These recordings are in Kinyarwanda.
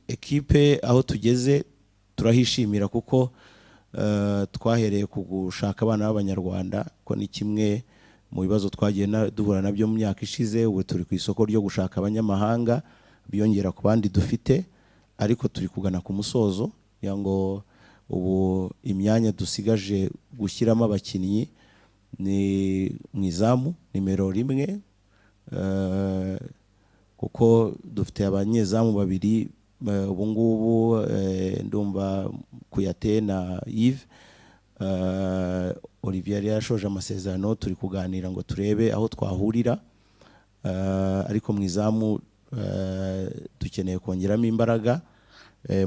Ekipe aho tugeze turahishimira kuko twahereye ku gushaka abana b'Abanyarwanda, ko ni kimwe mu bibazo twagiye duhura nabyo mu myaka ishize. Ubu turi ku isoko ryo gushaka abanyamahanga biyongera ku bandi dufite, ariko turi kugana ku musozo kugira ngo ubu imyanya dusigaje gushyiramo abakinnyi ni mu izamu nimero 1, kuko dufite abanyezamu babiri ubu ngubu, ndumva Kuyate na Yves. Olivier yari yarashoje amasezerano, turi kuganira ngo turebe aho twahurira, ariko mu izamu dukeneye kongeramo imbaraga.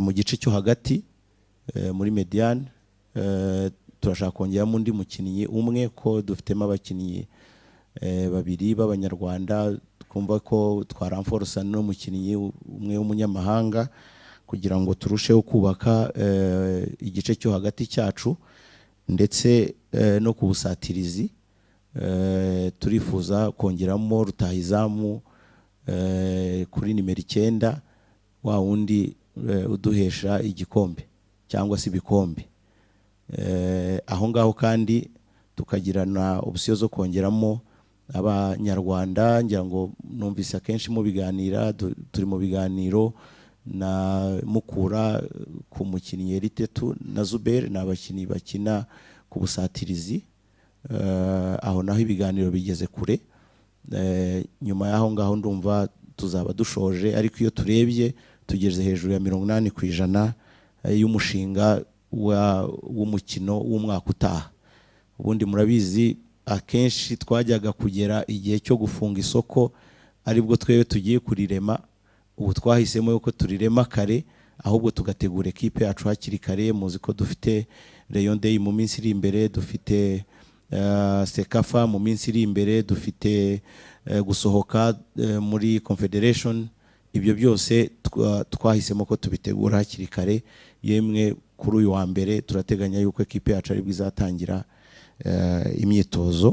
Mu gice cyo hagati, muri médiane, turashaka kongeramo undi mukinnyi umwe, ko dufitemo abakinnyi babiri b'Abanyarwanda, twumva ko twaramforosa n'umukinnyi umwe w'umunyamahanga kugira ngo turusheho kubaka igice cyo hagati cyacu. Ndetse no ku busatirizi, turifuza kongeramo rutahizamu kuri nimero 9, wa wundi uduhesha igikombe cyangwa se ibikombe. Aho ngaho kandi tukagira na option zo kongeramo Abanyarwanda. Ngira ngo numvise akenshi mu biganira, turi mu biganiro na Mukura ku mukinnyi Eritetu na Zuber, ni abakinnyi bakina ku busatirizi. Aho naho ibiganiro bigeze kure. Nyuma y'aho ngaho ndumva tuzaba dushoje, ariko iyo turebye tugeze hejuru ya 80% y'umushinga w'umukino w'umwaka utaha. Ubundi murabizi, akenshi twajyaga kugera igihe cyo gufunga isoko aribwo twebwe tugiye kurirema. Ubu twahisemo yuko turirema kare, ahubwo tugategura ekipe yacu hakiri kare. Muzi ko dufite Rayon Day mu minsi iri imbere, dufite CECAFA mu minsi iri imbere, dufite gusohoka muri Confederation. Ibyo byose twahisemo ko tubitegura hakiri kare. Yemwe kuri uyu wa mbere turateganya yuko ekipe yacu aribwo izatangira imyitozo.